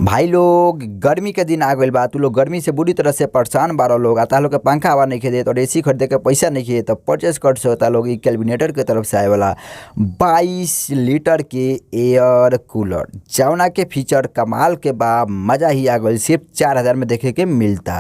भाई लोग गर्मी के दिन आ गइल बा। तू लोग गर्मी से बुरी तरह से परेशान बाड़ लोग आ लोग के पंखा हवा नइखे देत और एसी खरीदे के पैसा नइखे, त परचेज कर सकता लोग इ केल्विनेटर के तरफ से आए वाला 22 लीटर के एयर कूलर, जवना के फीचर कमाल के बा। मजा ही आ गइल, सिर्फ 4000 में देखे के मिलता।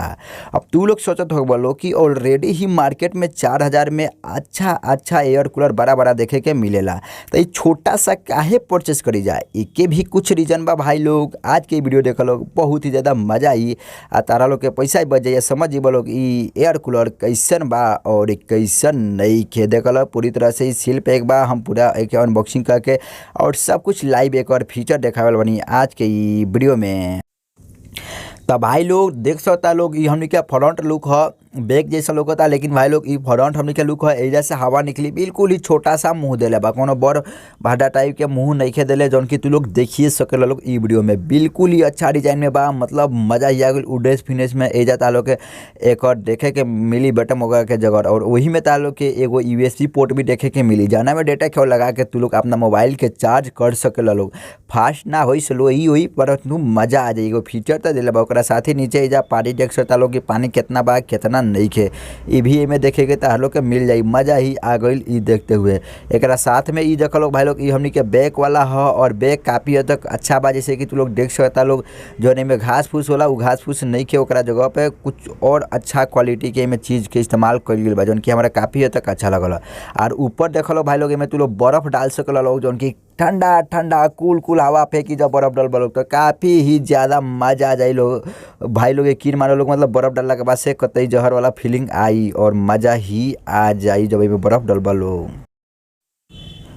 अब तू लोग सोचत होखबा लोग कि ऑलरेडी ही मार्केट में 4000 में अच्छा अच्छा एयर कूलर बड़ा बड़ा देखे के मिलेला, त इ छोटा सा काहे परचेज करी जाए? एके भी कुछ रीजन बा भाई लोग। आज के वीडियो देख लोग बहुत ही ज़्यादा मजा आई आ तारा लोग के पैसा ही बच जाइए। समझ जीबो लोग इ एयर कूलर कैसन बा और कैसन नइखे। देखल पूरी तरह से सील पैक बा, हम पूरा एक अनबॉक्सिंग करके और सब कुछ लाइव एक और फीचर देखावल बनी आज के इ वीडियो में। त भाई लोग देख सकता लोग इ हमनी के फ्रंट लुक ह, बैग जैसा लौकता, लेकिन भाई लोग इ फ्रंट हमनी के लुक ह। एजा से हवा निकली, बिल्कुल ही छोटा सा मुंह देले बा, कोनो बड़ भाटा टाइप के मुंह नइखे देले, जौन की तू लोग देखिए सकेला लोग इ वीडियो में। बिल्कुल ही अच्छा डिजाइन में बा, मतलब मजा ही आ गइल उडेस फिनिश में। एजा ता लोग के एक और देखे के मिली बटन वगैरह के जगह, और वही में ता लोग के एगो यूएसबी पोर्ट भी देखे के मिली, जाना में डेटा क्यों लगा के तू लोग अपना मोबाइल के चार्ज कर सकेला लोग। फास्ट ना होई, स्लो ही होई, परंतु मजा आ जाई। एगो फीचर त देले बा। ओकरा साथ ही नीचे एजा पानी देख सकता लोग कि पानी कितना बा कितना नइखे, इ भी एमे देखे के तार लोग के मिल जाई। मजा ही आ गइल इ देखते हुए। एकरा साथ में इ देख लोग भाई लोग इ हमनी के बैक वाला ह और बैक काफ़ी हद तक अच्छा बा, जैसे कि तू लोग देख सकता लोग जौन एमे घास फूस होला उ घास फूस नइखे, ओकरा जगह पे कुछ और अच्छा क्वालिटी के एमे चीज़ के इस्तेमाल कइल गेल बा, जौन कि हमरा काफ़ी हद तक अच्छा लगल। और ऊपर देखल भाई लोग एमे तू लोग बर्फ़ डाल सकल लोग, जौन कि ठंडा ठंडा कूल कूल हवा फेंकी जब बर्फ़ डलबा लोग तो काफ़ी ही ज़्यादा मजा आ जाई लोग भाई लोग। यकीन मानो लोग मतलब बर्फ़ डालला के बाद से कतई जहर वाला फीलिंग आई और मज़ा ही आ जाई जब एमे बर्फ़ डलबा लोग।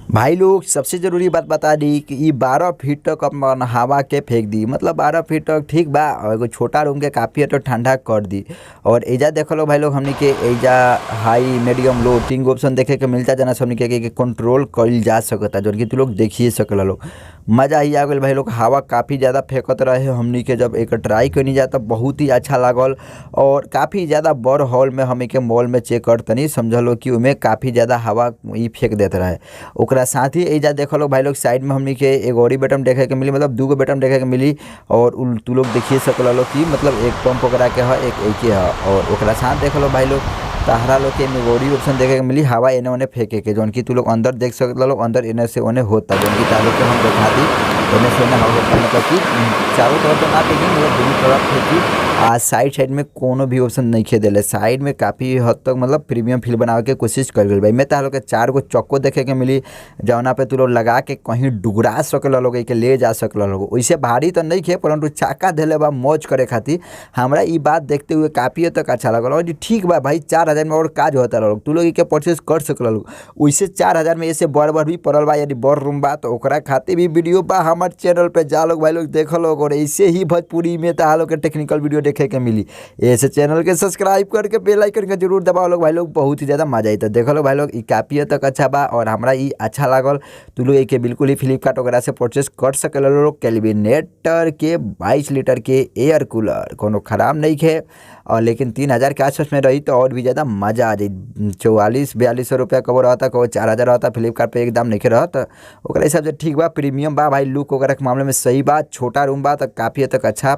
भाई लोग सबसे ज़रूरी बात बता दी कि इ 12 फीट तक अपन हवा के फेंक दी, मतलब 12 फीट तक ठीक बा और एगो छोटा रूम के काफ़ी हद तक ठंडा कर दी। और एजा देख लो भाई लोग हमनी के एजा हाई मीडियम लो तीन गो ऑप्शन देखे के मिलता, जना हमनी के कंट्रोल कइल जा सकता, जौन कि तू लोग देखिए सकला लोग। मज़ा ही आ गइल भाई लोग, हवा काफ़ी ज़्यादा फेंकत रहे हमनी के जब एक ट्राई कइनी जा तब बहुत ही अच्छा लागल। और काफ़ी ज़्यादा बड़ हॉल में हमनी के मॉल में चेक कर तनी समझ लो कि उमे काफ़ी ज़्यादा हवा इ फेंक देत रहे। ओकरा साथ ही एजा देख लो भाई लोग साइड में हमनी के एगो और बटन देखे के मिली, मतलब दूगो बटन देखे के मिली और तू लोग देखिए सकला लोग कि मतलब एक पंप ओकरा के ह एक एके ह। और ओकरा साथ देख लो भाई लोग तहरा लोग के एमे और ऑप्शन देखे के मिली हवा एने ओने फेंके के, जौन की तू लोग अंदर देख सकला लोग अंदर एने से ओने होता, जौन की तार लोग के हम देखा दी एने से ओने हवा होता, मतलब कि चारों तरफ तो ना फेंकी, मतलब दोनों तरफ फेंकी। आ साइड साइड में कोनो भी ऑप्शन नइखे देले, साइड में काफ़ी हद तक मतलब प्रीमियम फील बनावे के कोशिश कइल गेल बा। एमे तार लोग के 4 गो चक्को देखे के मिली, जौना पे तू लोग लगा के कहीं डुगरा सकला लोग, एके ले जा सकला लोग। वैसे भारी तो नइखे परंतु चाका देले बा मौज करे खातिर। हमरा इ बात देखते हुए काफ़ी हद तक अच्छा लागल और ठीक बा भाई 4000 में और काज होता लोग, तू लोग एके परचेज कर सकला लोग। वैसे 4000 में ऐसे बड़ बड़ भी पड़ल बा, यदि बड़ रूम बा तो ओकरा खातिर भी वीडियो बा हमार चैनल पे, जा लोग भाई लोग देख लोग। और ऐसे ही भोजपुरी में तो लोग के टेक्निकल वीडियो देखे के मिली, ऐसे चैनल के सब्सक्राइब करके बेल आइकन के जरूर दबाओ लोग भाई लोग, बहुत ही ज़्यादा मजा आई। तो देख लो भाई लोग इ काफ़ी हद तक अच्छा बा और हमरा इ अच्छा लागल। तू लोग एके बिल्कुल ही फ्लिपकार्ट वगैरह से परचेज कर सकेला लोग। केल्विनेटर के 22 लीटर के एयर कूलर कोनो ख़राब नहीं खे और लेकिन 3000 के आसपास में रही तो और भी ज़्यादा मज़ा आ जाई। 4400-4200 रुपया कबो रहता, कबो 4000 रहता, फ्लिपकार्ट पे एकदम नहीं रहता, ओकरा हिसाब से ठीक बा। प्रीमियम बा भाई, लुक वगैरह के मामले में सही बा, छोटा रूम बा तो काफ़ी हद तक अच्छा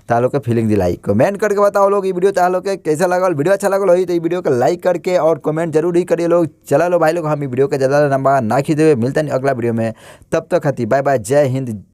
तालो के फीलिंग दिलाई। कमेंट करके बताओ लोग ये वीडियो तालो के कैसा लगल। वीडियो अच्छा लगल होई तो ये वीडियो को लाइक करके और कमेंट जरूर ही करिए लोग। चला लो भाई लोग हम ये वीडियो के ज़्यादा लंबा ना खींचे, मिलते हैं अगला वीडियो में, तब तक खातिर बाय बाय, जय हिंद।